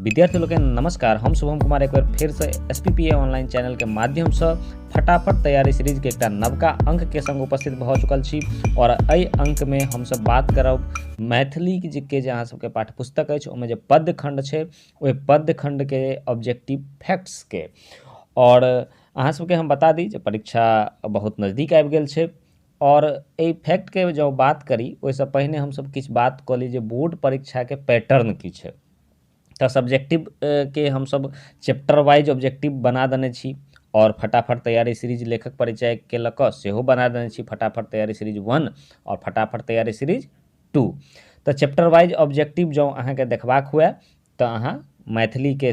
विद्यार्थी लोकनि नमस्कार, हम शुभम कुमार एक बेर फेरसँ S P P A online चैनलके माध्यमसँ फटाफट तैयारी सीरीजके एकटा नवका अंकके संग उपस्थित भऽ चुकल छी। आओर एहि अंकमे हमसब बात करब मैथिली के जे अहाँ सबके पाठ्यपुस्तक अछि ओहिमे जे पद्य खण्ड छै ओहि पद्य खण्डके ऑब्जेक्टिव फैक्ट्सके। आओर अहाँ सबके हम बता दी जे परीक्षा बहुत नजदीक आबि गेल छै आओर एहि फैक्टके जँ बात करी ओहिसँ पहिने हमसब किछु बात कऽ ली जे बोर्ड परीक्षाके पैटर्न की छै। तऽ सब्जेक्टिव के हमसब चैप्टर वाइज ऑब्जेक्टिव बना देने छी आओर फटाफट तैयारी सीरीज लेखक परिचयके लऽ कऽ सेहो बना देने छी, फटाफट तैयारी सीरीज 1 आओर फटाफट तैयारी सीरीज 2। तऽ चैप्टर वाइज ऑब्जेक्टिव जँ अहाँके देखबाक हुए तऽ अहाँ मैथिलीके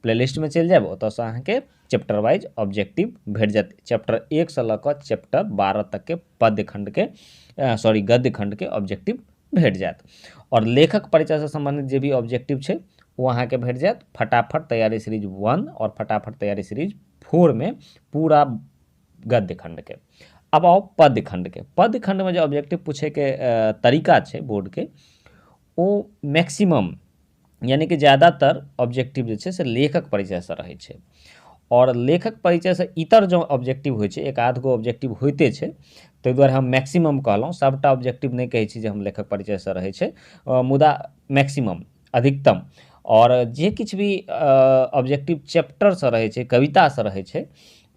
प्लेलिस्टमे चलि जायब, ओतऽसँ अहाँके चैप्टर वाइज ऑब्जेक्टिव भेट जायत। चैप्टर 1 से लऽ कऽ चैप्टर 12 तकके पद्य खण्डके सॉरी गद्य खण्डके ऑब्जेक्टिव भेट जायत। आओर लेखक परिचयसँ सम्बन्धित जे भी ऑब्जेक्टिव छै ओ अहाँके भेट जायत फटाफट तैयारी सीरीज 1 आओर फटाफट तैयारी सीरीज 4 में पूरा गद्य खण्डके। अब आउ पद्य खण्डके। पद्य खण्डमे जे ऑब्जेक्टिव पूछैके तरीका छै बोर्डके ओ मैक्सिमम यानी कि ज़्यादातर ऑब्जेक्टिव जे छै से लेखक परिचयसँ रहै छै। आओर लेखक परिचयसँ इतर जँ ऑब्जेक्टिव होइ छै, एक आध गो ऑब्जेक्टिव होइते छै, ताहि दुआरे हम मैक्सिमम कहलहुँ, सभटा ऑब्जेक्टिव नहि कहै छी जे हम लेखक परिचयसँ रहै छै, मुदा मैक्सिमम अधिकतम। आओर जे किछु भी ऑब्जेक्टिव चैप्टरसँ रहै छै, कवितासँ रहै छै,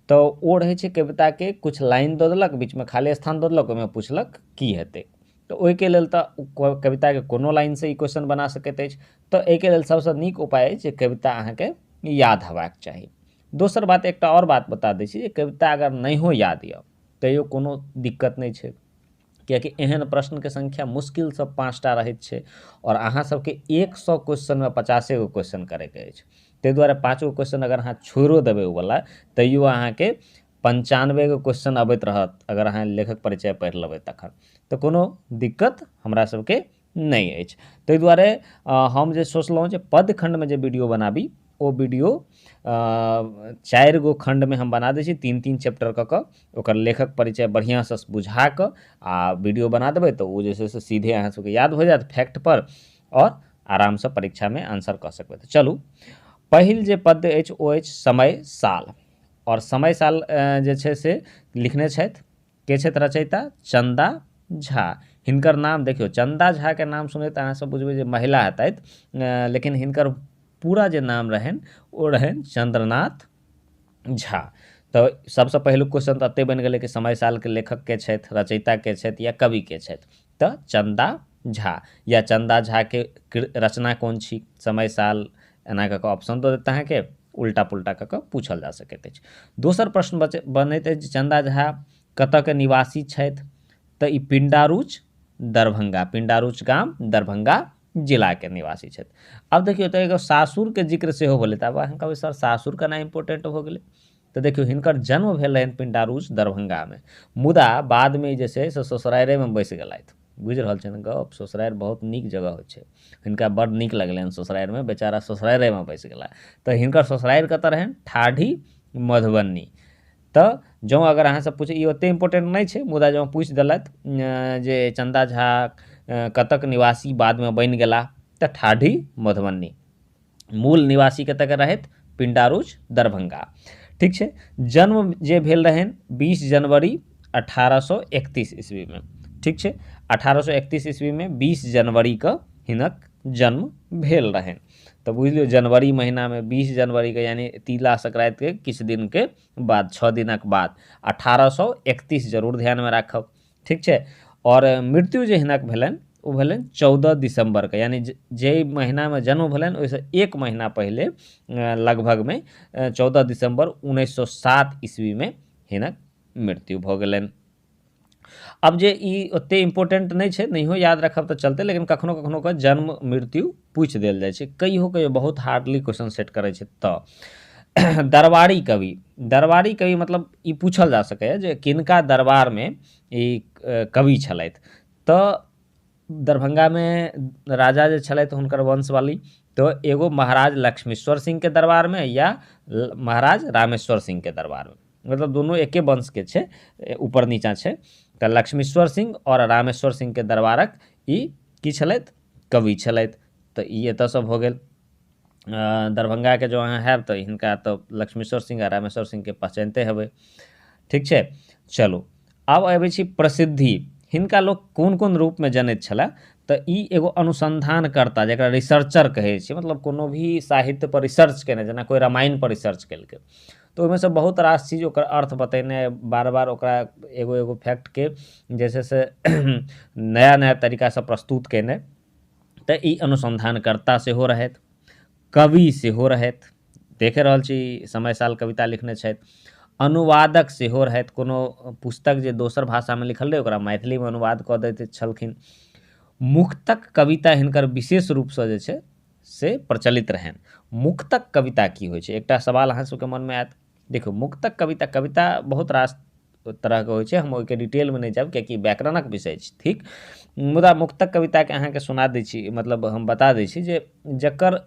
तऽ ओ रहै छै कविताके किछु लाइन दऽ देलक, बीचमे खाली स्थान दऽ देलक, ओहिमे पुछलक की हेतै। तऽ ओहिके लेल तऽ कविताके कोनो लाइनसँ ई क्वेश्चन बना सकैत अछि। तऽ एहिके लेल सबसँ नीक उपाय अछि जे कविता अहाँके याद हेबाक चाही। दोसर बात, एकटा आओर बात बता दै छी जे कविता अगर नहियो याद यऽ तैयो कोनो दिक्कत नहि छै, कियाकि एहन प्रश्नके संख्या मुश्किलसँ 5टा रहैत छै आओर अहाँ सबके 100 क्वेश्चनमे 50 गो क्वेश्चन करैके अछि। ताहि दुआरे 5 गो क्वेश्चन अगर अहाँ छोड़िओ देबै ओवला तैयो अहाँके 95 गो क्वेश्चन अबैत रहत अगर अहाँ लेखक परिचय पढ़ि लेबै तखन, तऽ कोनो दिक्कत हमरा सबके नहि अछि। ताहि दुआरे हम जे सोचलहुँ जे पद्य खण्डमे जे वीडियो बनाबी ओ वीडियो 4 गो खण्डमे हम बना दै छी, 3-3 चैप्टर कऽ कऽ ओकर लेखक परिचय बढ़िआँसँ बुझा कऽ आ वीडियो बना देबै तऽ ओ जे छै से सीधे अहाँ सबके याद भऽ जायत फैक्ट पर आओर आरामसँ परीक्षामे आंसर कऽ सकबै। तऽ चलू, पहिल जे पद्य अछि ओ अछि समय साल। आओर समय साल जे छै से लिखने छथि के छथि रचयिता चंदा झा। हिनकर नाम देखियौ, चंदा झा के नाम सुनैत अहाँ सब बुझबै जे महिला हेतथि, लेकिन हिनकर पूरा जे नाम रहनि ओ रहनि चंद्रनाथ झा। तऽ सबसँ पहिलुक क्वेश्चन तऽ एतहि बनि गेलै कि समय सालके लेखक के छथि, रचयिता के छथि या कवि के छथि। तऽ चंदा झा या चंदा झा के रचना कोन छी, समय साल, एना कऽ कऽ ऑप्शन दऽ देत अहाँके, उल्टा पुल्टा कऽ कऽ पूछल जा सकैत अछि। दोसर प्रश्न बनैत अछि चंदा झा कतऽके निवासी छथि, तऽ ई पिंडारूच दरभंगा, पिंडारूच गाम दरभंगा जिलाके निवासी छथि। आब देखियौ तऽ एगो सासुरके जिक्र सेहो भेलै, तऽ आब अहाँ कहबै सर सासुर केना इम्पोर्टेंट हो गेलै। तऽ देखियौ हिनकर जन्म भेल रहनि पिंडारूच दरभंगामे, मुदा बादमे जे छै से ससुरारिमे बसि गेलथि। बुझि रहल छै ने गप, ससुरारि बहुत नीक जगह होइ छै, हिनका बड़ नीक लगलनि ससुरारिमे, बेचारा ससुरारिमे बसि गेला। तऽ हिनकर ससुरारि कतऽ रहनि, ठाढ़ी मधुबनी। तऽ जँ अगर अहाँसँ पूछै, ई ओतेक इम्पोर्टेंट नहि छै, मुदा जँ पूछि देलथि जे चंदा झा कतऽके निवासी बादमे बनि गेला, तऽ ठाढ़ी मधुबनी। मूल निवासी कतऽके रहथि, पिंडारूच दरभंगा। ठीक छै, जन्म जे भेल रहनि 20 जनवरी 1831 ईस्वीमे। ठीक छै, 1831 ईस्वीमे 20 जनवरीके हिनक जन्म भेल रहनि। तऽ बुझि लियौ जनवरी महीनामे 20 जनवरीके यानी तिला संक्रांतिके किछु दिनके बाद, 6 दिनक बाद 1831, जरूर ध्यानमे राखब। ठीक छै, आओर मृत्यु जे हिनक भेलनि ओ भेलनि 14 दिसम्बरके, यानी जाहि महीनामे जन्म भेलनि ओहिसँ 1 महीना पहिले लगभगमे 14 दिसम्बर 1907 ईस्वीमे हिनक मृत्यु भऽ गेलनि। अब जे ई ओते इम्पोर्टेंट नहि छै, नहियो याद रखब तऽ चलतै, लेकिन कखनो कखनो के जन्म मृत्यु पूछि देल जाइ छै, कहियो कहियो बहुत हार्डली क्वेश्चन सेट करै छै। तऽ दरबारी कवि, दरबारी कवि मतलब ई पूछल जा सकैए जे किनका दरबारमे ई कवि छलथि। तऽ दरभंगामे राजा जे छलथि हुनकर वंशवाली, तऽ एगो महाराज लक्ष्मीश्वर सिंहके दरबारमे या महाराज रामेश्वर सिंहके दरबारमे, मतलब दोनों एके वंशके छै, ऊपर नीचा छै। तऽ लक्ष्मीश्वर सिंह आओर रामेश्वर सिंहके दरबारक ई की छलथि, कवि छलथि। तऽ ई एतऽसँ भऽ गेल। दरभंगाके जो अहाँ हैब तऽ हिनका तऽ लक्ष्मीश्वर सिंह आ रामेश्वर सिंहके पहचानिते हेबै। ठीक छै, चलू आब अबै छी प्रसिद्धि। हिनका लोक कोन कोन रूपमे जनैत छलै? तऽ ई एगो अनुसंधानकर्ता, जकरा रिसर्चर कहै छै, मतलब कोनो भी साहित्य पर रिसर्च केने, जेना कोइ रामायण पर रिसर्च केलकै तऽ ओहिमे सँ बहुत रास चीज ओकर अर्थ बतेने, बार बार ओकरा एगो एगो फैक्टके जे छै से नया नया तरीकासँ प्रस्तुत केने। तऽ ई अनुसंधानकर्ता सेहो रहथि, कवि सेहो रहथि, देख रहल छी समय साल कविता लिखने छथि, अनुवादक सेहो रहथि, कोनो पुस्तक जे दोसर भाषामे लिखल रहै ओकरा मैथिलीमे अनुवाद कऽ दैत छलखिन। मुक्तक कविता हिनकर विशेष रूपसँ जे छै से प्रचलित रहनि। मुक्तक कविता की होइ छै, एकटा सवाल अहाँ सबके मनमे आयत। देखियौ, मुक्तक कविता, कविता बहुत रास तरहके होइ छै, हम ओहिके डिटेलमे नहि जायब कियाकि व्याकरणक विषय थिक, मुदा मुक्तक कविताके अहाँके सुना दै छी, मतलब हम बता दै छी जे जकर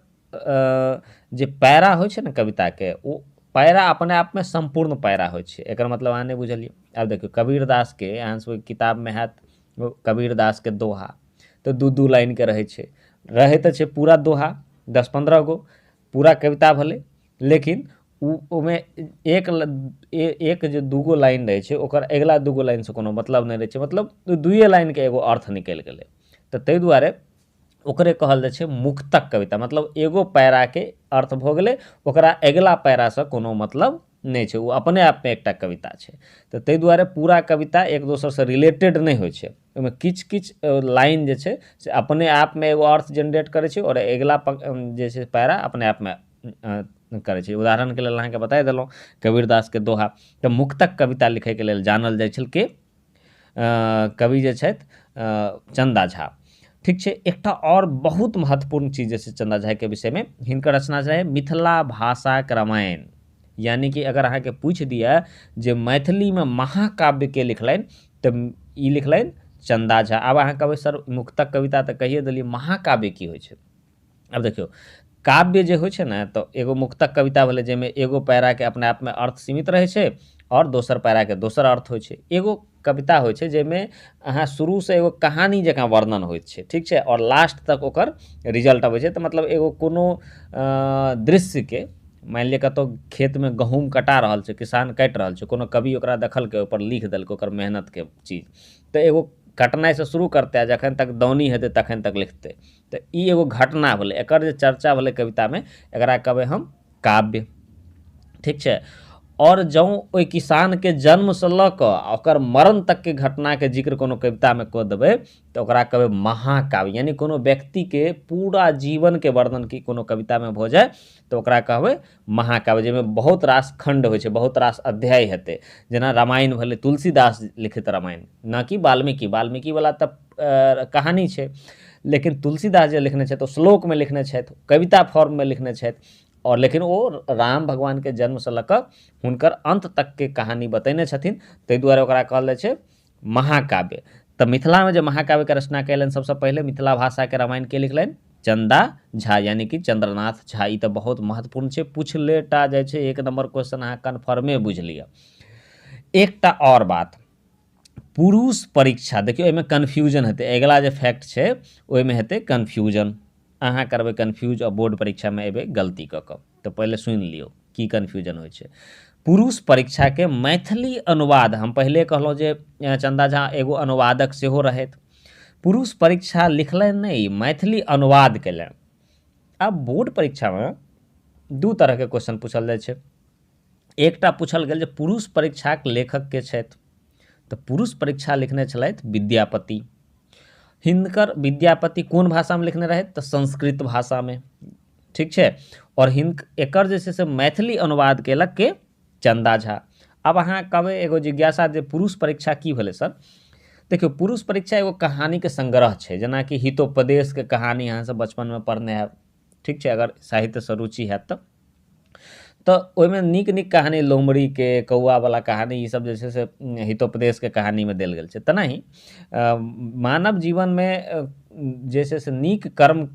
जे पैरा होइ छै ने कविताके, ओ पैरा अपने आपमे सम्पूर्ण पैरा होइ छै। एकर मतलब अहाँ नहि बुझलियै। आब देखियौ, कबीरदासके अहाँ सबके किताबमे हैत कबीरदासके दोहा, तऽ दू दू लाइनके रहै छै, रहै तऽ छै पूरा दोहा 10-15 गो पूरा कविता भेलै, लेकिन ओहिमे एक जे दूगो लाइन रहै छै ओकर अगिला दूगो लाइनसँ कोनो मतलब नहि रहै छै, मतलब दुइए लाइनके एगो अर्थ निकलि गेलै। तऽ ताहि दुआरे ओकरे कहल जाइ छै मुक्तक कविता, मतलब एगो पैराके अर्थ भऽ गेलै, ओकरा अगिला पैरासँ कोनो मतलब नहि छै, ओ अपने आपमे एकटा कविता छै। तऽ ताहि दुआरे पूरा कविता एक दोसरसँ रिलेटेड नहि होइ छै, ओहिमे किछु किछु लाइन जे छै से अपने आपमे एगो अर्थ जेनरेट करै छै आओर अगिला जे छै पैरा अपने आपमे करै छै। उदाहरणके लेल अहाँके बता देलहुँ कबीरदासके दोहा। तऽ मुक्तक कविता लिखैके लेल जानल जाइ छल के कवि जे छथि चन्दा झा। ठीक छै, एकटा आओर बहुत महत्वपूर्ण चीज जे छै चन्दा झाके विषयमे, हिनकर रचना छै मिथिला भाषाक रामायण। यानी कि अगर अहाँके पूछि दिए जे मैथिलीमे महाकाव्यके लिखलनि तऽ ई लिखलनि चन्दा झा। आब अहाँ कहबै सर मुक्तक कविता तऽ कहिए देलियै, महाकाव्य की होइ छै? आब देखियौ, काव्य जे होइ छै ने तऽ एगो मुक्तक कविता भेलै जाहिमे एगो पैराके अपने आपमे अर्थ सीमित रहै छै आओर दोसर पैराके दोसर अर्थ होइ छै। एगो कविता होइ छै जाहिमे अहाँ शुरूसँ एगो कहानी जकाँ वर्णन होइत छै, ठीक छै, आओर लास्ट तक ओकर रिजल्ट अबै छै। तऽ मतलब एगो कोनो दृश्यके, मानि लिअ कतहु खेतमे गहूँम कटा रहल छै, किसान काटि रहल छै, कोनो कवि ओकरा देखलकै, ओहिपर लिख देलकै ओकर मेहनतके चीज, तऽ एगो कटनाइसँ शुरू करतै आ जखन तक दौनी हेतै तखन तक लिखतै। तऽ ई एगो घटना भेलै, एकर जे चर्चा भेलै कवितामे, एकरा कहबै हम काव्य। ठीक छै, आओर जँ ओहि किसानके जन्मसँ लऽ कऽ आ ओकर मरण तकके घटनाके जिक्र कोनो कवितामे कऽ देबै तऽ ओकरा कहबै महाकाव्य। यानी कोनो व्यक्तिके पूरा जीवनके वर्णन की कोनो कवितामे भऽ जाय तऽ ओकरा कहबै महाकाव्य, जाहिमे बहुत रास खण्ड होइ छै, बहुत रास अध्याय हेतै। जेना रामायण भेलै, तुलसीदास लिखित रामायण, न कि वाल्मीकि। वाल्मीकिवला तऽ कहानी छै, लेकिन तुलसीदास जे लिखने छथि ओ श्लोकमे लिखने छथि, कविता फॉर्ममे लिखने छथि, और लेकिन ओ राम भगवानके जन्मसँ लऽ कऽ हुनकर अन्त तकके कहानी बतेने छथिन, ताहि दुआरे ओकरा कहल जाइ छै महाकाव्य। तऽ मिथिलामे जे महाकाव्यके रचना कयलनि सबसँ पहिले मिथिला भाषाके रामायणके लिखलनि चन्दा झा, यानी कि चंद्रनाथ झा। ई तऽ बहुत महत्वपूर्ण छै, पूछले टा जाइ छै, एक नंबर क्वेश्चन अहाँ कन्फर्मे बुझि लिअ। एकटा आओर बात, पुरुष परीक्षा, देखियौ एहिमे कन्फ्यूजन हेतै, अगिला जे फैक्ट छै ओहिमे हेतै कन्फ्यूजन, अहाँ करबै कन्फ्यूज आ बोर्ड परीक्षामे एबै गलती कऽ कऽ। तऽ पहिले सुनि लियौ की कन्फ्यूजन होइ छै। पुरुष परीक्षाके मैथिली अनुवाद, हम पहिले कहलहुँ जे चन्दा झा एगो अनुवादक सेहो रहथि। पुरुष परीक्षा लिखलनि नहि, मैथिली अनुवाद कयलनि। आब बोर्ड परीक्षामे दू तरहके क्वेश्चन पूछल जाइ छै। एकटा पूछल गेल जे पुरुष परीक्षाक लेखक के छथि, तऽ पुरुष परीक्षा लिखने छलथि विद्यापति। हिनकर विद्यापति कोन भाषामे लिखने रहथि? तऽ संस्कृत भाषामे। ठीक छै, आओर एकर जे छै से मैथिली अनुवाद केलक के? चन्दा झा। आब अहाँ कहबै एगो जिज्ञासा जे पुरुष परीक्षा की भेलै सर? देखियौ, पुरुष परीक्षा एगो कहानीके संग्रह छै, जेनाकि हितोपदेशके कहानी अहाँ सब बचपनमे पढ़ने हैब। ठीक छै, अगर साहित्यसँ रुचि हैत तऽ ओहिमे नीक नीक कहानी, लोमड़ीके, कौआवला कहानी, ई सब जे छै से हितोपदेशके कहानीमे देल गेल छै। तेनाही मानव जीवनमे जे छै से नीक कर्म,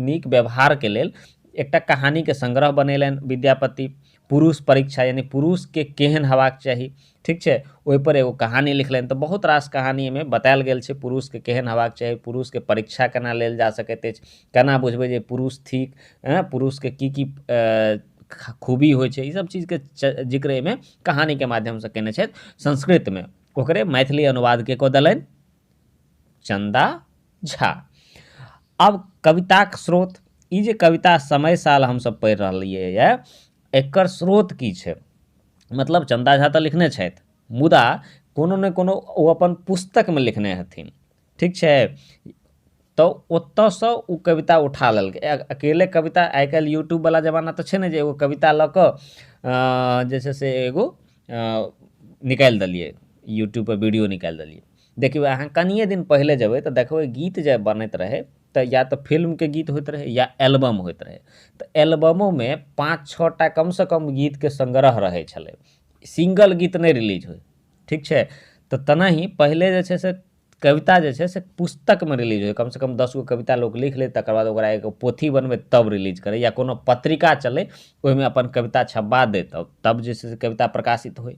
नीक व्यवहारके लेल एकटा कहानीके संग्रह बनेलनि विद्यापति। पुरुष परीक्षा यानी पुरुषके केहन हेबाक चाही, ठीक छै, ओहिपर एगो कहानी लिखलनि। तऽ बहुत रास कहानी एहिमे बतायल गेल छै, पुरुषके केहन हेबाक चाही, पुरुषके परीक्षा केना लेल जा सकैत अछि, केना बुझबै जे पुरुष थिक, पुरुषके की की खूबी होइ छै, ई सब चीजके जिक्र एहिमे कहानीके माध्यमसँ कयने छथि संस्कृतमे। ओकरे मैथिली अनुवादके कऽ देलनि चन्दा झा। आब कविताक स्रोत, ई जे कविता समय साल हमसब पढ़ि रहलियै यऽ, एकर स्रोत की छै? मतलब चन्दा झा तऽ लिखने छथि, मुदा कोनो ने कोनो ओ अपन पुस्तकमे लिखने हेथिन, ठीक छै, तऽ ओतऽसँ ओ कविता उठा लेलकै। अकेले कविता आइ काल्हि यूट्यूबवला जमाना तऽ छै ने जे एगो कविता लऽ कऽ जे छै से एगो निकालि देलियै, यूट्यूबपर वीडियो निकालि देलियै। देखियौ, अहाँ कनिये दिन पहिले जेबै तऽ देखबै गीत जे बनैत रहै तऽ या तऽ फिल्मके गीत होइत रहै या एल्बम होइत रहै। तऽ एल्बमोमे 5 6 टा कमसँ कम गीतके संग्रह रहै छलै, सिंगल गीत नहि रिलीज होइ, ठीक छै। तऽ तेनाही पहिले जे छै से कविता जे छै से पुस्तकमे रिलीज होइ, कमसँ कम 10 गो कविता लोक लिख लै, तकर बाद ओकरा एगो पोथी बनबै तब रिलीज करै, या कोनो पत्रिका चलै ओहिमे अपन कविता छपबा दै तब जे छै से कविता प्रकाशित होइ।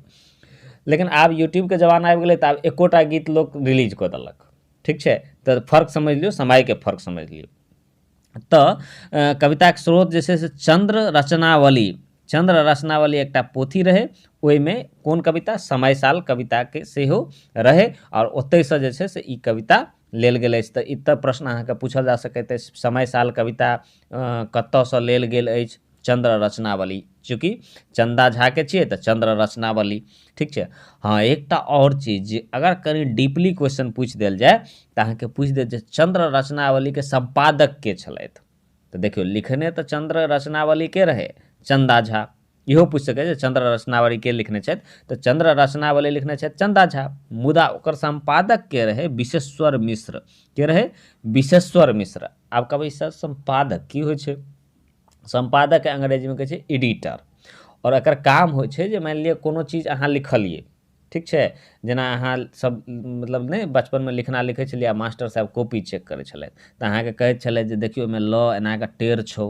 लेकिन आब यूट्यूबके जमाना आबि गेलै तऽ आब एकोटा गीत लोक रिलीज कऽ देलक, ठीक छै। तऽ फर्क समझि लियौ, समयके फर्क समझि लियौ। तऽ कविताके स्रोत जे छै से चन्द्र रचनावली, चन्द्र रचनावली एकटा पोथी रहै, ओहिमे कोन कविता, समय साल कविताके सेहो रहै, आओर ओतहिसँ जे छै से ई कविता लेल गेल अछि। तऽ ई तऽ प्रश्न अहाँके पूछल जा सकैत अछि, समय साल कविता कतऽसँ लेल गेल अछि? चन्द्र रचनावली। चूँकि चन्दा झाके छियै तऽ चन्द्र रचनावली, ठीक छै। हँ, एकटा आओर चीज जे अगर कनि डीपली क्वेश्चन पूछि देल जाय तऽ अहाँके पूछि देत जे चन्द्र रचनावलीके सम्पादक के छलथि। तऽ देखियौ, लिखने तऽ चन्द्र रचनावलीके रहै चन्दा झा, इहो पूछि सकै जे चन्द्र रचनावली के लिखने छथि, तऽ चन्द्र रचनावली लिखने छथि चन्दा झा, मुदा ओकर सम्पादक के रहै विशेश्वर मिश्र। के रहै? विशेश्वर मिश्र। आब कहबै सर सम्पादक की होइ छै? सम्पादक अंग्रेजीमे कहै छै एडिटर। आओर एकर काम होइ छै जे मानि लिअ कोनो चीज अहाँ लिखलियै, ठीक छै, जेना अहाँ सब मतलब नहि बचपनमे लिखना लिखै छलियै आ मास्टर साहेब कॉपी चेक करै छलथि तऽ अहाँके कहैत छलथि जे देखियौ एहिमे ल एना कऽ टेढ़ छौ,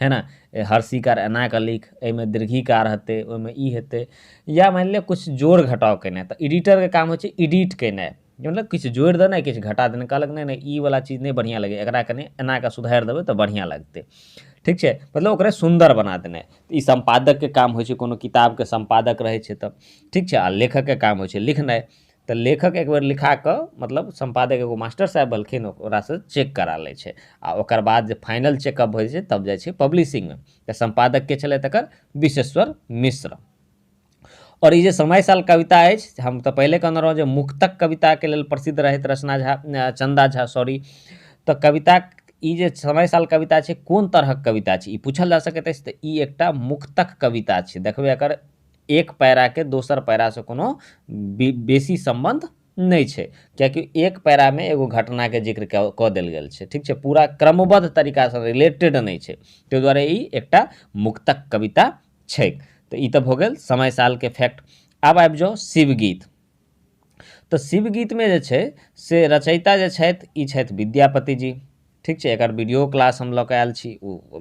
है ने, हर्षिकार एना कऽ लिख, एहिमे दीर्घिकार हेतै, ओहिमे ई हेतै, या मानि लिअ किछु जोड़ घटाव केनाइ। तऽ एडिटरके काम होइ छै एडिट केनाइ, मतलब किछु जोड़ि देनाइ किछु घटा देनाइ। कहलक नहि नहि ई वला चीज नहि बढ़िआँ लगैए, एकरा कनि एना कऽ सुधारि देबै तऽ बढ़िआँ लगतै, ठीक छै, मतलब ओकरे सुन्दर बना देनाइ। ई सम्पादकके काम होइ छै, कोनो किताबके सम्पादक रहै छै तऽ, ठीक छै। आ लेखकके काम होइ छै लिखनाइ, तऽ लेखक एक बेर लिखा कऽ मतलब सम्पादक एगो मास्टर साहेब भेलखिन, ओकरासँ चेक करा लै छै, आ ओकर बाद जे फाइनल चेकअप होइ छै तब जाइ छै पब्लिशिंगमे। तऽ सम्पादक के छलै तकर? विशेश्वर मिश्र। आओर ई जे समय साल कविता अछि, हम तऽ पहिले कहने रहौँ जे मुक्तक कविताके लेल प्रसिद्ध रहथि रचना झा, चन्दा झा सॉरी। तऽ कविता ई जे समय साल कविता छै कोन तरहक कविता छै ई पूछल जा सकैत अछि। तऽ ई एकटा मुक्तक कविता छै। देखबै एकर एक पैराके दोसर पैरासँ कोनो बेसी सम्बन्ध नहि छै, कियाकि एक पैरामे एगो घटनाके जिक्र कऽ देल गेल छै, ठीक छै, पूरा क्रमबद्ध तरीकासँ रिलेटेड नहि छै, ताहि दुआरे ई एकटा मुक्तक कविता छै। तऽ ई तऽ भऽ गेल समय सालके फैक्ट। आब आबि जाउ शिवगीत। तऽ शिवगीतमे जे छै से रचयिता जे छथि ई छथि विद्यापति जी, ठीक छै। एकर वीडियो क्लास हम लऽ कऽ आयल छी, ओ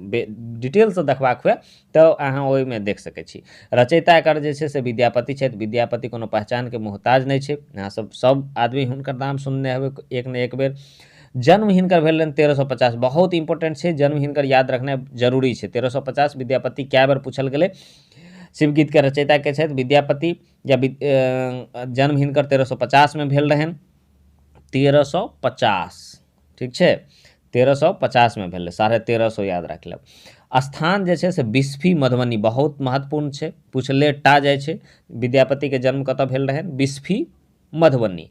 डिटेलसँ देखबाक हुए तऽ अहाँ ओहिमे देख सकै छी। रचयिता एकर जे छै से विद्यापति छथि। विद्यापति कोनो पहचानके मोहताज नहि छै, अहाँ सब सब आदमी हुनकर नाम सुनने हेबै एक ने एक बेर। जन्म हिनकर भेल रहनि 1350, बहुत इम्पोर्टेंट छै, जन्म हिनकर याद रखनाइ जरूरी छै। 1350 विद्यापति कए बेर पूछल गेलै। शिवगीतके रचयिता के छथि? विद्यापति। या जन्म हिनकर 1350 मे भेल रहनि, 1350, ठीक छै, 1350 मे भेल रहै, 1350 याद राखि लेब। स्थान जे छै से बिस्फी मधुबनी, बहुत महत्वपूर्ण छै, पूछले टा जाइ छै। विद्यापतिके जन्म कतऽ भेल रहनि? बिस्फी मधुबनी।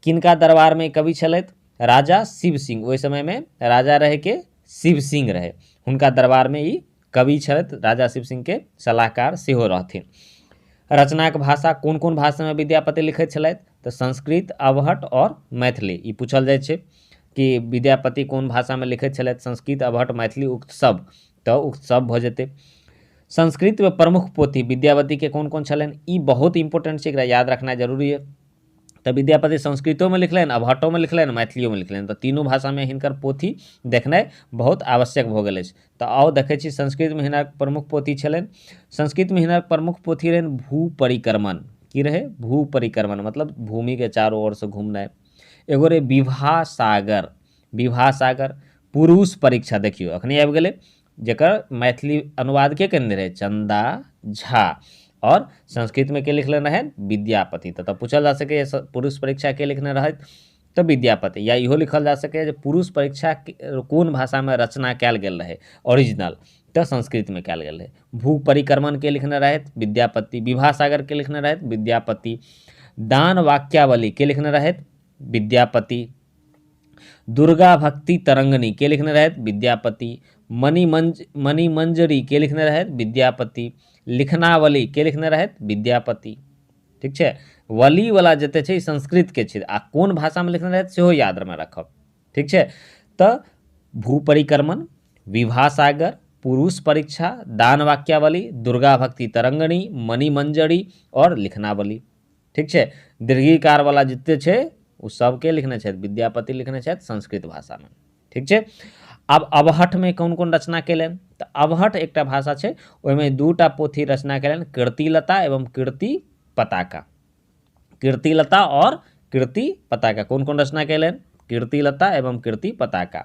किनका दरबारमे कवि छलथि? राजा शिव सिंह। ओहि समयमे राजा रहै के? शिव सिंह रहै, हुनका दरबारमे ई कवि छलथि, राजा शिव सिंहके सलाहकार सेहो रहथिन। रचनाक भाषा कोन कोन भाषामे विद्यापति लिखैत छलथि? तऽ संस्कृत, अवहट्ठ आओर मैथिली। ई पूछल जाइ छै कि विद्यापति कोन भाषामे लिखैत छलथि? संस्कृत, अवहट्ठ, मैथिली, उक्त सब, तऽ उक्त सब भऽ जेतै। संस्कृतमे प्रमुख पोथी विद्यापतिके कोन कोन छलनि? ई बहुत इम्पोर्टेंट छै, एकरा याद रखनाइ जरूरी है। तऽ विद्यापति संस्कृतोमे लिखलनि, अवहट्ठोमे लिखलनि, मैथिलियोमे लिखलनि। तऽ तीनू भाषामे हिनकर पोथी देखनाइ बहुत आवश्यक भऽ गेल अछि। तऽ आउ देखै छी संस्कृतमे हिनक प्रमुख पोथी छलनि। संस्कृतमे हिनक प्रमुख पोथी रहनि भू परिक्रमण। की रहै? भू परिक्रमण, मतलब भूमिके चारू ओरसँ घुमनाइ। एगो रहै विवाह सागर, विवाह सागर, पुरुष परीक्षा, देखियौ अखनी आबि गेलै, जकर मैथिली अनुवाद के केने रहै? चंदा झा। और संस्कृतमे के लिखले रहनि? विद्यापति। तऽ पूछल जा सकैए पुरुष परीक्षा के लिखने रहथि? तऽ विद्यापति। या इहो लिखल जा सकैए जे पुरुष परीक्षा कोन भाषामे रचना कयल गेल रहै ओरिजिनल? तऽ संस्कृतमे कयल गेल रहै। भू परिक्रमण के लिखने रहथि? विद्यापति। विवाह सागर के लिखने रहथि? विद्यापति। दान वाक्यावली के लिखने रहथि? विद्यापति। दुर्गा भक्ति तरंगनी के लिखने रहथि? विद्यापति। मणिमंजरी के लिखने रहथि? विद्यापति। लिखनावली के लिखने रहथि? विद्यापति। ठीक छै, वली वाला जते छै संस्कृत के छै, आ कोन भाषामे लिखने रहथि सेहो यादमे राखब। ठीक छै, तऽ भू परिक्रमण, विवाह सागर, पुरुष परीक्षा, दान वाक्यावली, दुर्गा भक्ति तरंगणी, मणिमंजरी और लिखनावली। ठीक छै, दीर्घीकार वाला जते छै ओ सबके लिखने छथि विद्यापति, लिखने छथि संस्कृत भाषामे। ठीक छै, आब अवहट्ठमे कोन कोन रचना केलनि? तऽ अवहट्ठ एकटा भाषा छै, ओहिमे दूटा पोथी रचना केलनि, कीर्तिलता एवं कीर्ति पताका। कीर्तिलता और कीर्ति पताका कोन कोन रचना केलनि? कीर्तिलता एवं कीर्ति पताका।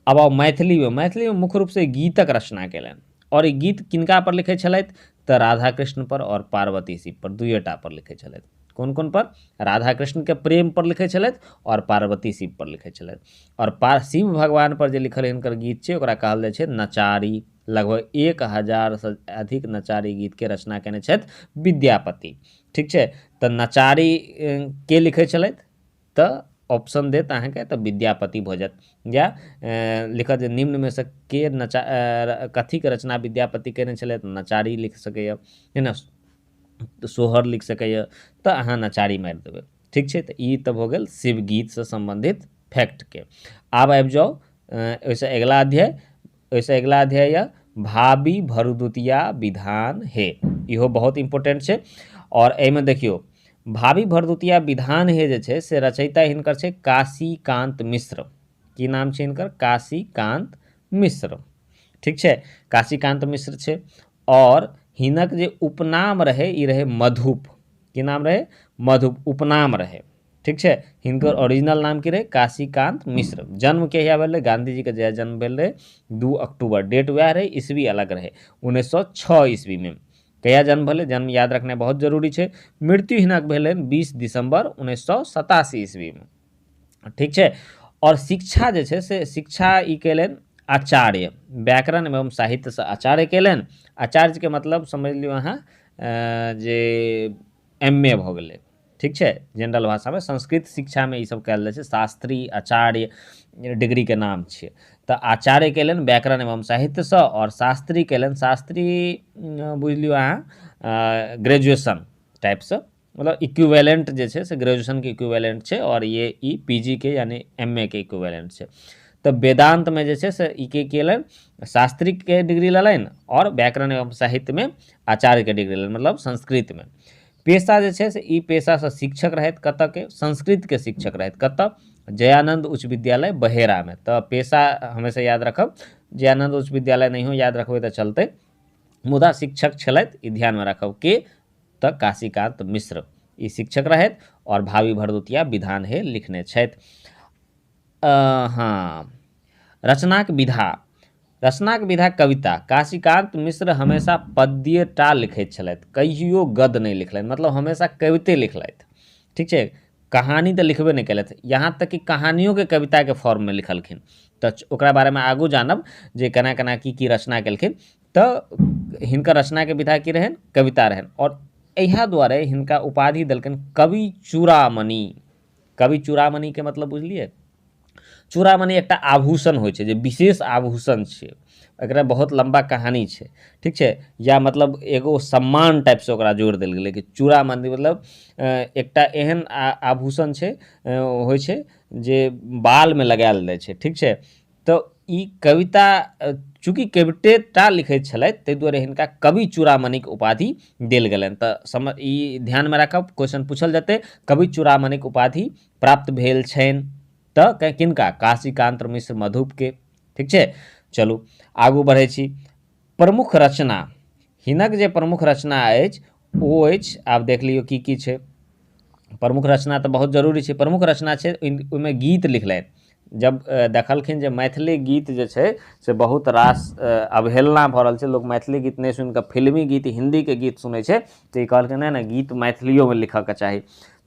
आब आउ मैथिलीमे। मैथिलीमे मुख्य रूपसँ गीतक रचना केलनि, और ई गीत किनका पर लिखै छलथि? तऽ राधा कृष्ण पर और पार्वती शिव पर, दुइएटा पर लिखै छलथि। कोन कोन पर? राधा कृष्ण के प्रेम पर लिखै छलथि और पार्वती शिव पर लिखै छलथि। और शिव भगवान पर जे लिखल हिनकर गीत छै ओकरा कहल जाइ छै नचारी। लगभग 1000 से अधिक नचारी गीत के रचना केने छथि विद्यापति। ठीक छै, तऽ नचारी के लिखै छलथि? तऽ ऑप्शन देत अहाँके तऽ विद्यापति भऽ जायत। या लिखत जे निम्नमे से के नचा कथीके रचना विद्यापति केने छलथि? नचारी लिख सकैए, है ने, सोहर लिख सकैए, तऽ अहाँ नचारी मारि देबै। ठीक छै, तऽ ई तऽ भऽ गेल शिव गीतसँ सम्बन्धित फैक्टके। आब आबि जाउ ओहिसँ अगिला अध्याय। ओहिसँ अगिला अध्याय यऽ भावी भरदुतिया विधान हे, इहो बहुत इम्पोर्टेंट छै। और एहिमे देखियौ भावी भरदुतिया विधान हे जे छै से रचयिता हिनकर छै काशीकांत मिश्र। की नाम छै हिनकर? काशीकांत मिश्र। ठीक छै, काशीकांत मिश्र छै। और हिनक जे उपनाम रहै ई रहै मधुप। की नाम रहै? मधुप उपनाम रहै। ठीक छै, हिनकर ओरिजिनल नाम की रहै? काशीकांत मिश्र। जन्म कहिया भेल रहै? गांधी जी के जन्म भेल रहै 2 अक्टूबर, डेट वएह रहै, ईस्वी अलग रहै, 1906 ईस्वी में। कहिया जन्म भेलै? जन्म याद रखनाइ बहुत जरूरी छै। मृत्यु हिनक भेलनि 20 दिसंबर 1987 ईस्वी में। ठीक छै, और शिक्षा जे छै से शिक्षा ई कयलनि आचार्य, व्याकरण एवं साहित्यसँ आचार्य कयलनि। आचार्यके मतलब समझि लियौ अहाँ जे एम ए भऽ गेलै। ठीक छै, जनरल भाषामे संस्कृत शिक्षामे ई सब कयल जाइ छै, शास्त्री आचार्य डिग्रीके नाम छियै। तऽ आचार्य कयलनि व्याकरण एवं साहित्यसँ, और शास्त्री कयलनि, शास्त्री बुझि लियौ अहाँ ग्रेजुएशन टाइपसँ, मतलब इक्विवेलेंट जे छै से ग्रेजुएशनके इक्विवेलेंट छै, और ये ई पी जी के यानी एम ए के इक्विवेलेंट छै। तऽ वेदान्तमे जे छै से ई के केलनि, शास्त्रीके डिग्री लेलनि और व्याकरण एवं साहित्यमे आचार्यके डिग्री लेलनि, मतलब संस्कृतमे। पेशा जे छै से ई पेशासँ शिक्षक रहथि, कतऽ के? संस्कृतके शिक्षक रहथि, कतऽ? जयानंद उच्च विद्यालय बहेरामे। तऽ पेशा हमेशा याद रखब, जयानंद उच्च विद्यालय नहियो याद रखबै तऽ चलतै, मुदा शिक्षक छलथि ई ध्यानमे राखब। के? तऽ काशीकांत मिश्र ई शिक्षक रहथि और भावी भरदुतिया विधान हे लिखने छथि। हाँ, रचनाक विधा, रचनाक विधा कविता। काशीकांत मिश्र हमेशा पद्यटा लिखैत छलथि, कहियो गद्य नहि लिखलनि, मतलब हमेशा कविते लिखलथि। ठीक छै, कहानी तऽ लिखबे नहि केलथि, यहाँ तक कि कहानियोके कविताके फॉर्ममे लिखलखिन। तऽ ओकरा बारेमे आगू जानब जे केना केना की की रचना केलखिन। तऽ हिनकर रचनाके विधा की रहनि? कविता रहनि। और इएह दुआरे हिनका उपाधि देलकनि कवि चूड़ामणि। कवि चूड़ामणि के मतलब बुझलियै? चूड़ामणि एकटा आभूषण होइ छै, जे विशेष आभूषण छै, एकरा बहुत लम्बा कहानी छै। ठीक छै, या मतलब एगो सम्मान टाइपसँ ओकरा जोड़ि देल गेलै कि चूड़ामणि मतलब एकटा एहन आभूषण छै, होइ छै जे बालमे लगायल जाइ छै। ठीक छै, तऽ ई कविता चूँकि कविते टा लिखैत छलथि, ताहि दुआरे हिनका कवि चूड़ामणिके उपाधि देल गेलनि। तऽ ई ध्यानमे राखब, क्वेश्चन पूछल जेतै, कवि चूड़ामणिके उपाधि प्राप्त भेल छनि तऽ किनका? काशीकान्त मिश्र मधुपके। ठीक छै, चलू आगू बढ़ै छी। प्रमुख रचना, हिनक जे प्रमुख रचना अछि ओ अछि, आब देख लियौ की की छै प्रमुख रचना, तऽ बहुत जरूरी छै। प्रमुख रचना छै, ओहिमे गीत लिखलथि। जब देखलखिन जे मैथिली गीत जे छै से बहुत रास अवहेलना भऽ रहल छै, लोक मैथिली गीत नहि सुनिकऽ फिल्मी गीत, हिन्दीके गीत सुनै छै, तऽ ई कहलखिन नहि नहि, गीत मैथिलियोमे लिखऽके चाही।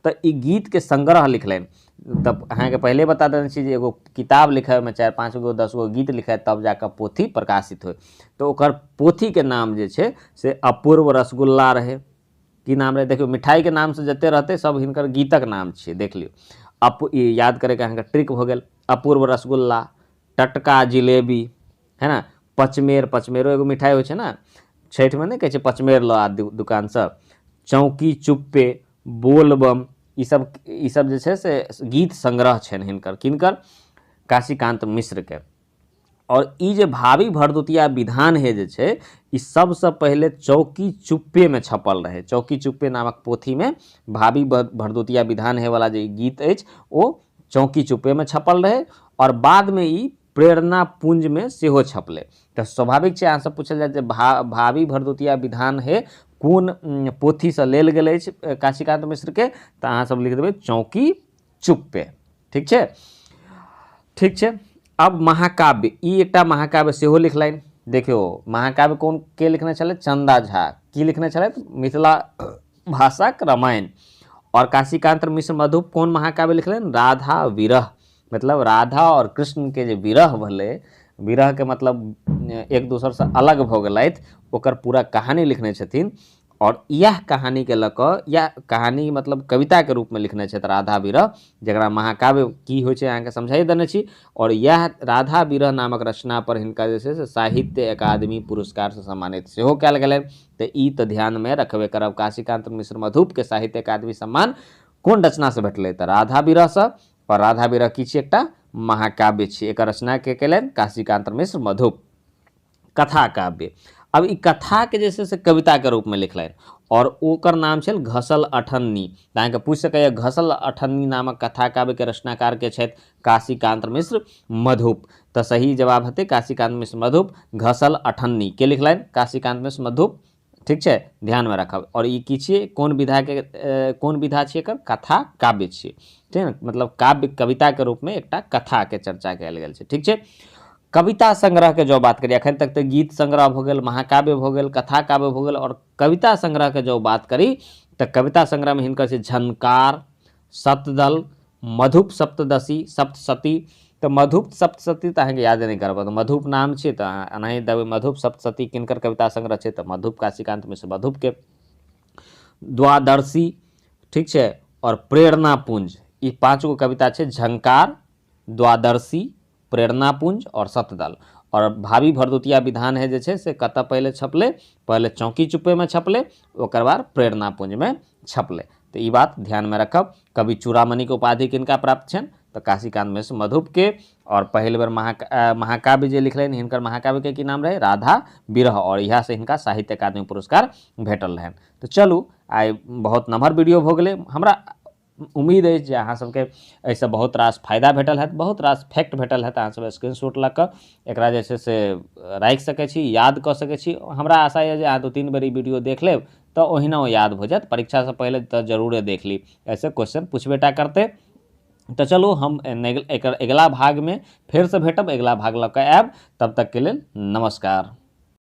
तऽ ई गीतके संग्रह लिखलनि। तऽ अहाँके पहिले बता देने छी जे एगो किताब लिखैमे 4 5 गो 10 गो गीत लिखाय तब जाकऽ पोथी प्रकाशित होइ। तऽ ओकर पोथीके नाम जे छै से अपूर्व रसगुल्ला रहै। की नाम रहै? देखियौ, मिठाइके नामसँ जते रहतै सब हिनकर गीतक नाम छियै, देख लियौ। ई याद करैके अहाँके ट्रिक भऽ गेल। अपूर्व रसगुल्ला, टटका जिलेबी, है ने, पचमेर, पचमेरो एगो मिठाइ होइ छै ने, छठिमे नहि कहै छै पचमेर लऽ आ दुकानसँ, चौकी चुप्पे, बोलबम, ई सब जे छै से गीत संग्रह छनि हिनकर। किनकर? काशीकान्त मिश्रके। आओर ई जे भावी भरदुतिया विधान है जे छै, ई सबसँ पहिले चौकी चुप्पेमे छपल रहै। चौकी चुप्पे नामक पोथीमे भावी भरदुतिया विधान है वाला जे गीत अछि ओ चौकी चुप्पेमे छपल रहै, आओर बादमे ई प्रेरणा पुंजमे सेहो छपलै। तऽ स्वाभाविक छै, अहाँसँ पूछल जायत जे भावी भरदुतिया विधान है कोन पोथीसँ लेल गेल अछि काशीकान्त मिश्रके, तऽ अहाँ सब लिख देबै चौकी चुप्पे। ठीक छै, ठीक छै। अब महाकाव्य, ई एकटा महाकाव्य सेहो लिखलनि। देखियौ, महाकाव्य कोन के लिखने छलै? चंदा झा। की लिखने छलथि? मिथिला भाषाक रामायण। और काशीकांत मिश्र मधुप कोन महाकाव्य लिखलनि? राधा विरह। मतलब राधा और कृष्ण के जे विरह भेलै, विरह के मतलब एक दोसरसँ अलग भऽ गेलथि, ओकर पूरा कहानी लिखने छथिन। और इएह कहानीके लऽ कऽ, इएह कहानी मतलब कविताके रूपमे लिखने छथि राधा विरह, जकरा महाकाव्य की होइ छै अहाँके समझाइ देने छी। और इएह राधा विरह नामक रचना पर हिनका जे छै से साहित्य अकादमी पुरस्कारसँ सम्मानित सेहो कयल गेलनि। तऽ ई तऽ ध्यानमे रखबे करब, काशीकांत मिश्र मधुपके साहित्य अकादमी सम्मान कोन रचनासँ भेटलै? तऽ राधा विरहसँ। और राधा विरह की छी? एकटा महाकाव्य छी। एकर रचना के केलनि? काशीकांत मिश्र मधुप। कथा काव्य, अब ई कथाके जे छै से कविताके रूपमे लिखलनि और ओकर नाम छल घसल अठन्नी। तऽ अहाँके पूछि सकैए, घसल अठन्नी नामक कथा काव्यके रचनाकार के छथि? काशीकांत मिश्र मधुप। तऽ सही जवाब हेतै काशीकांत मिश्र मधुप। घसल अठन्नी के लिखलनि? काशीकांत मिश्र मधुप। ठीक छै, ध्यानमे राखब। आओर ई की छियै? कोन विधाके, कोन विधा छियै एकर? कथा काव्य छियै। ठीक ने, मतलब काव्य कविताके रूपमे एकटा कथाके चर्चा कयल गेल छै। ठीक छै, कविता संग्रहके जँ बात करी, एखन तक तऽ गीत संग्रह भऽ गेल, महाकाव्य भऽ गेल, कथा काव्य भऽ गेल, आओर कविता संग्रहके जँ बात करी तऽ कविता संग्रहमे हिनकर छै झनकार, सतदल, मधुप सप्तदशी, सप्तशती। तऽ मधुप सप्तशती तऽ अहाँके याद नहि करब, मधुप नाम छै तऽ अहाँ एनाही देबै। मधुप सप्तशती किनकर कविता संग्रह छै? तऽ मधुप, काशीकांत मिश्र मधुपके। द्वादशी, ठीक छै, आओर प्रेरणा पुंज, ई 5 गो कविता छै, झंकार, द्वादशी, प्रेरणा पुंज और सतदल। और भावी भरदुतिया विधान है जे छै से कतऽ पहिले छपलै? पहिले चौकी चुप्पेमे छपलै, ओकर बाद प्रेरणा पुंजमे छपलै। तऽ ई बात ध्यानमे रखब। कवि चूड़ामणिके उपाधि किनका प्राप्त छनि? तऽ काशीकांत मिश्र मधुपके। और पहिल बेर महाकाव्य जे लिखलनि, हिनकर महाकाव्यके की नाम रहै? राधा विरह। और इएहसँ हिनका साहित्य अकादमी पुरस्कार भेटल रहनि। तऽ चलू, आइ बहुत नमहर वीडियो भऽ गेलै। हमरा उम्मीद अछि जे अहाँ सबके एहिसँ बहुत रास फायदा भेटल हैत, बहुत रास फैक्ट भेटल हैत। अहाँ सब स्क्रीनशॉट लऽ कऽ एकरा जे छै से राखि सकै छी, याद कऽ सकै छी। हमरा आशा यऽ जे अहाँ 2-3 बेर ई वीडियो देख लेब तऽ ओहिना ओ याद भऽ जायत। परीक्षासँ पहिले तऽ जरूरे देख ली, एहिसँ क्वेश्चन पुछबे टा करतै। तऽ चलू, हम एकर अगिला भागमे फेरसँ भेटब, अगिला भाग लऽ कऽ आयब। तब तकके लेल नमस्कार।